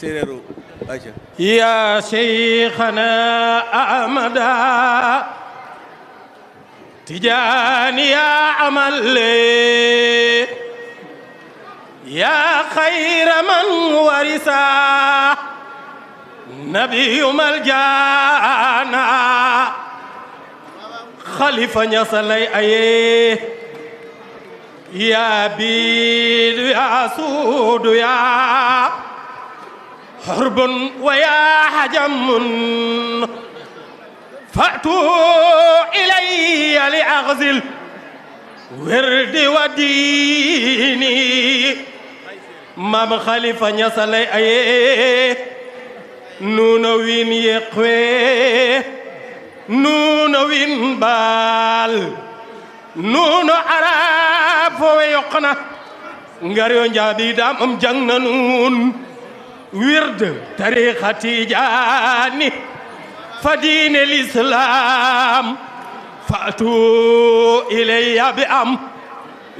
séeréeru Aïcha يا شيخنا أحمد تجاني يا عمل يا خير من ورثا نبي ملجانا خليفة نصلي أيه يا بيد يا سود يا حرب ويا حجم فأتوا إلي لأغزل ورد وديني مام خليفة نصلي أيه نونو وين يقوي نونو وين بال نونو عرب ويقنا ngariyo njaabi dam am jang na nun wird tariqa tijaani fa diine l'islam fatu ilayya bi am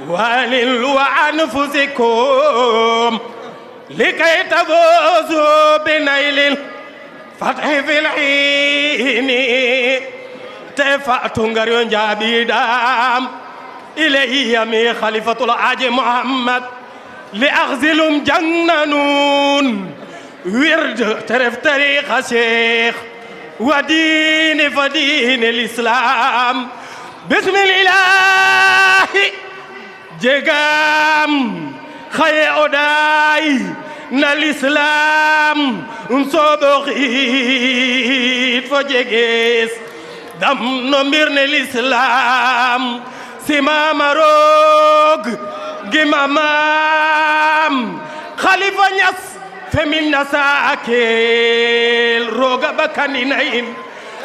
walil wa anfusikum likay tafuzu bi naylil fathi fil hiini te fatu ngariyo njaabi dam إليه من خليفة الحاج محمد لأغزلهم جنانون ورد ترف طريق شيخ ودين فدين الإسلام بسم الإله جيغام خي أوداي نالإسلام نصبغيت فجيغيس دم نميرن الإسلام سما مروج جمامام خليفة ناس فمن نساكل روجا بكانين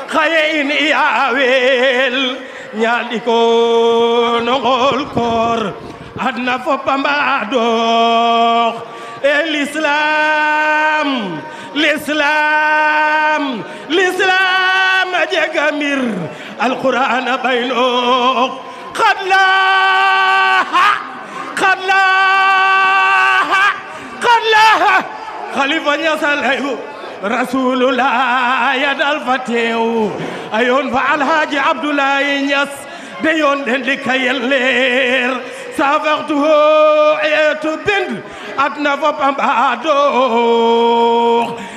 خاين ياويل نياليكو نقول كور أدنى فبامادوخ الإسلام الإسلام الإسلام أجمير القرآن بينوخ قد لا خليفة يسأل رسول الله يد الفتيو أيون فعل حاج عبد الله يس ديون دندك يلير سافرته ايت بند أدنى فبامادوخ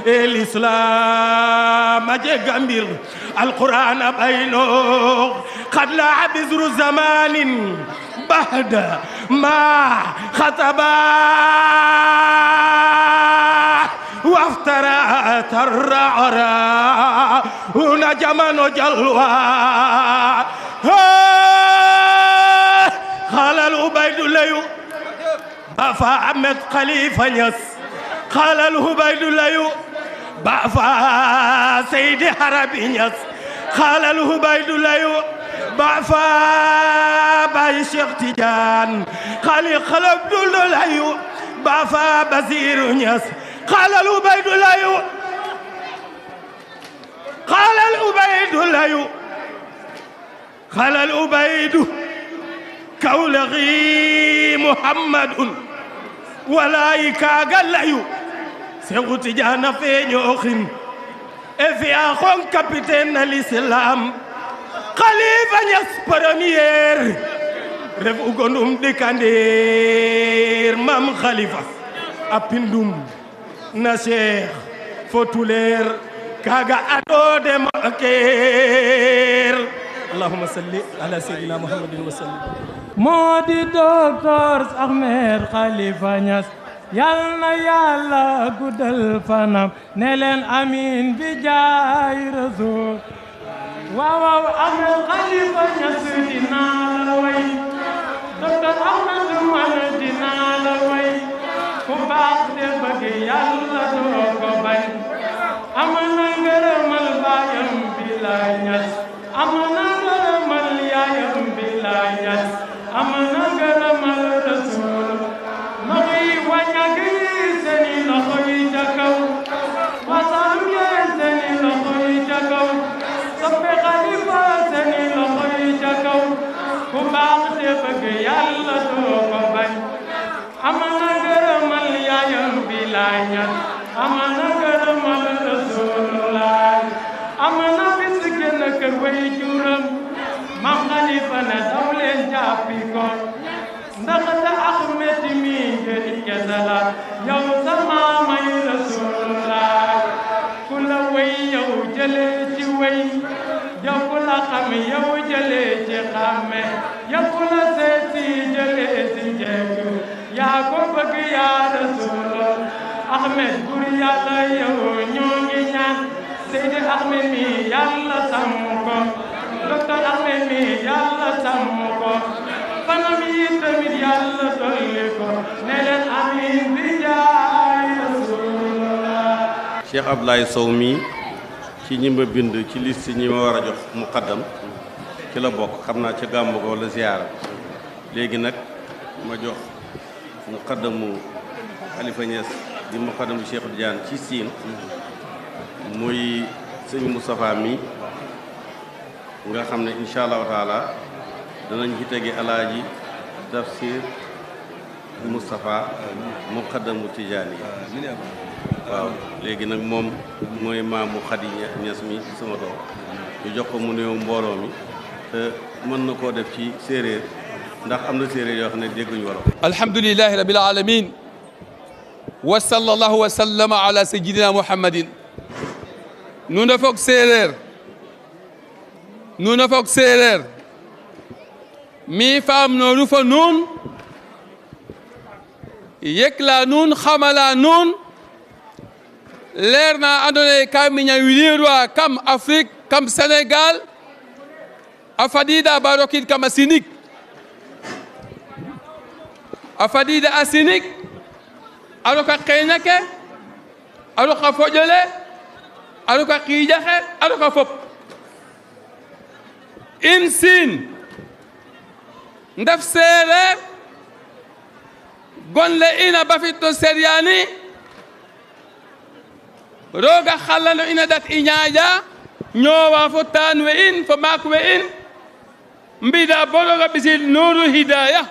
الإسلام أجمير القرآن بينوخ قد لا بزر زمان بعد ما خطبا وافترى ترعرا هنا جمان جلوى قال العبيد الله بافا أحمد خليفة نيس قال العبيد الله بافا سيدي حربي نيس قال العبيد الله بافا باي شيخ تيجان قال خلف دول الله بافا بزير نيس قال العبيد الله قال العبيد الله قال العبيد كولغي محمد ولايكا قال له سيغو تيجان في نيوخين في أخون كابتن الإسلام خليفة نيس برمير رفو غنوم ديكاندير مام خليفة أبندوم نشيخ فوتولير كاغا أدو دمكير اللهم صل على سيدنا محمد وسلم مودي دكتور أحمد خليفة نيس يالنا يالا غودل فنام نلن امين بجاي رسول واو احمد خليفة نيس دينا لوي دكتور احمد مال دينا لوي كو باخ دي بغ يالا دوكو باي امنا غرمال بايام بلاي نيس امنا غرمال يايام بلاي نيس امنا غرمال رسول مغي وانياغي سني لخوي جاكو وصام سني لخوي جاكو سبي خليفة سني لخوي جاكو كباق سبق يالا دوكو باي امنا غرمال يايام بلاي نيس amana gërëmal Rasulullah amana bis génn kër way juram Maam Xalifa ne daw leen jàppi ko ndax da Ahmed mi njëriñ kese la yow sa maamay Rasulullah ku la way yow jëlee ci way yow ku la xam yow jëlee ci xàmme yow ku la seeti jëlee ci njëkk yaa ko bëgg yaa Rasulullah Ahmed bur yàlla yow ñoo ngi ñaan Seydi Ahmed mi yàlla sàmm ko docteur Ahmed mi yàlla sàmm ko fanam yi tamit yàlla dolli ko ne leen amiin bi jaay Rasulullah. Cheikh Abdoulaye Sow mi ci ñi ma bind ci liste ñi ma war a jox muqaddam ci la bokk xam naa ca gàmmu ko wala ziyaara léegi nag ma jox muqaddamu Khalifa Niass di muqaddamu Cheikh Tidiane ci Siin muy sëñ Moustapha mi nga xam ne incha allahu taala danañ ci tege alaaji Tafsir Moustapha muqaddamu Tijaani waaw léegi nag moom mooy maamu Khady Niass mi sama doom ñu jox ko mu néew mbooloo mi te mën na koo def ci séeréer ndax am na séeréer yoo xam ne dégguñu wolof. alhamdulillahi rabbil alamin wa sallallahu wa sallama ala sayyidina muhammadin nu na foog séeréer mi faam noonu fa nuun yekla nuun xamala nuun leer na andoona yee ka miña winirwa kam Afrique kam Sénégal a fadiida ba rokid kam a sinig a fadiida a sinig a roka qeeñ ke a roka foƴole a roka qiiƴ axe a roka fop in siin ndef seereer gonle ina bafit no Seryani rooga xallano ina dak i ñaaƴa ñoowa fo taan we in fo maak we in mbida bo rooga ɓisid Nourou Hidaya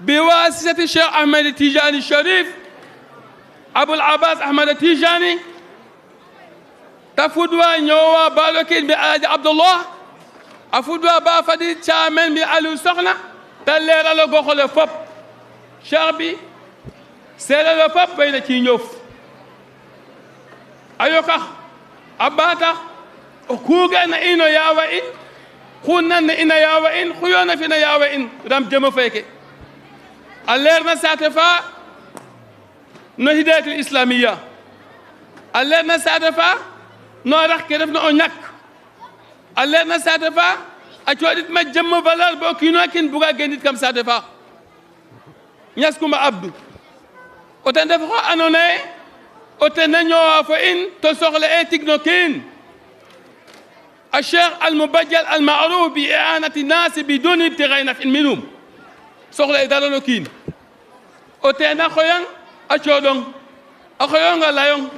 bi wasitati Cheikh Ahmed Tijani Sharif Aboul Abbas Ahmed Tijani ta fudwa ñoowa ba rokid mbi Alhaji Abdullah a fudwa ba fadi caamen mbi Aliou Sokhna ta leeralo goxole fop cheikh bi seeɗaɗo fop ɓeyna ciiñof a yokax a ɓaatax o kuugana ino yaawa in xu nanne ina yaawa in xu yoona fina yaawa in ram jëmo feeke a leerna saate fa no hidayatul islamiya a leerna saate fa no rax ke refna o ñak a leerna saate fa a cooɗit ma jëmmo valeur bo kiino kin buga gendit kam saate fa Niass Koumba Abdou o ten ref oxe andoona yee o ten na ñoowa fo in to soxla e tigno kiin a Cheikh al-Mubajjal al-Ma'ruf bi i'anati naasi biduni ibtigaa'i naf'in minhum soxla e dara no kiin o ten a xoyang a cooɗong a xoyong a layong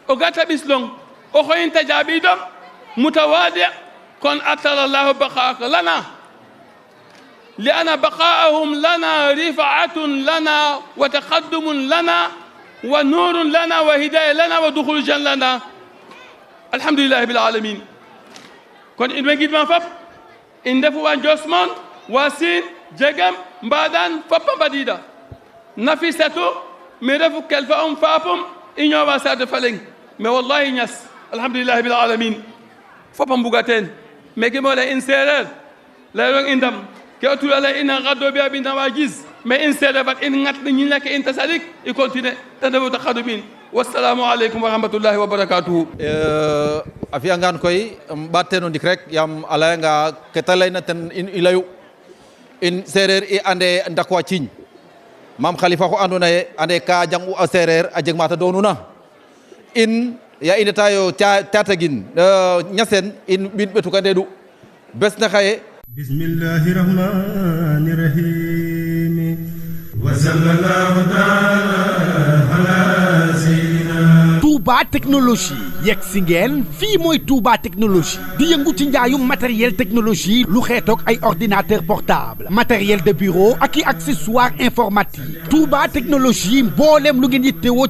o gata ɓislong o xoyin ta jaaɓiidong mutawaadi kon atala Allahu baqaaka lana لأن بقاءهم لنا رفعة لنا وتقدم لنا ونور لنا وهداية لنا ودخول الجنة لنا الحمد لله بالعالمين كون إن مجد ما فب إن دفوا جوسمان واسين جگم بعدان فبا بديدا نفيستو ميرفو كلفهم فابم إن يوا ساد فلين ما والله ناس الحمد لله بالعالمين فبا بوغاتين ميكي مولا إن سيرر لا يرون إندم كأتول على إن غدوا بها بين واجز ما إن سلبك إن غت نيلك إن تسالك يكونتين تنبو تخدمين والسلام عليكم ورحمة الله وبركاته. أفيانغان كوي باتنو ديكرك يام علىنغا كتالينا تن إن إلايو إن سرير إندي ndakwa chin Mam Khalifa ko andona ande ka jangu a sereer a jeg mata donuna in ya ina tayo tatagin ñasen in bin betu ka dedu bes na xaye bismillahi rahmani rahim wa sallallahu ta'ala ala sayyidina Touba technologie yegg si ngeen fii mooy Touba technologie di yëngu ci njaayum matériel technologie lu xeetoog ay ordinateur portable matériel de bureau ak i accessoire informatique Touba technologie mboolem lu ngeen yittewoo